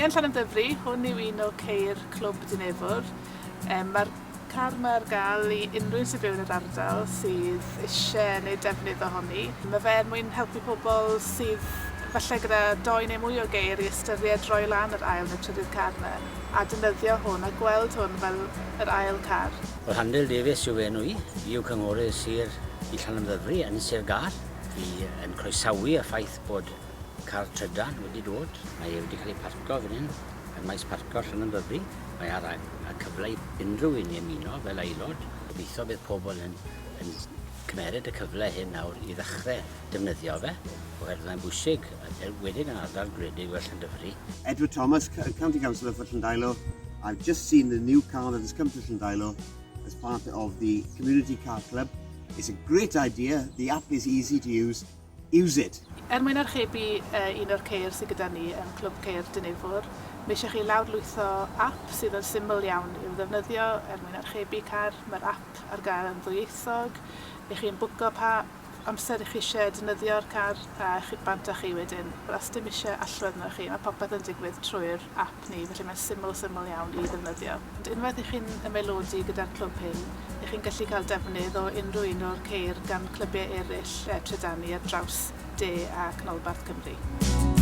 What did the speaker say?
Yn Llanymddyfri, hwn yw un o ceir Clwb Dinefwr. Um, Mae'r car yma ar gael i unrhyw un sy'n byw yn yr ardal sydd eisiau gwneud defnydd ohoni. Mae fe er mwyn helpu pobl sydd falle gyda doi neu mwy o geir i ystyried roi lan yr ail neu trydydd car yna a defnyddio hwn a gweld hwn fel yr ail car. Wel, Handel Davies yw fy enw i. Fi yw cynghorydd sir i Llanymddyfri yn Sir Gâr. Fi yn croesawu y ffaith bod car trydan wedi dod. Mae e wedi cael ei parcio fan hyn ym maes parcio Llanymddyfri. Mae ar y cyfle i unrhyw un i ymuno fel aelod. Gobeithio bydd pobl yn, yn cymeryd y cyfle hyn nawr i ddechrau defnyddio fe, oherwydd mae'n bwysig, enwedig yn ardal gwledig fel Llandyfri. Edward Thomas, County Councillor for Llandeilo. I've just seen the new car that has come to Llandeilo as part of the Community Car Club. It's a great idea. The app is easy to use. Use it! Er mwyn archebu un o'r ceir sydd gyda ni yn Clwb Ceir Dinefwr, mae eisiau chi lawrlwytho app sydd yn syml iawn i'w ddefnyddio er mwyn archebu car. Mae'r app ar gael yn ddwyieithog. Ych chi'n bwco pa amser i chi eisiau defnyddio'r car a chi bant â chi wedyn. Os dim eisiau allwedd arnoch chi, mae popeth yn digwydd trwy'r app ni, felly mae'n syml, syml iawn i ddefnyddio. Ond unwaith i chi'n ymaelodi gyda'r clwb hyn, i chi'n gallu cael defnydd o unrhyw un o'r ceir gan clybiau eraill trydanu ar draws De a Canolbarth Cymru.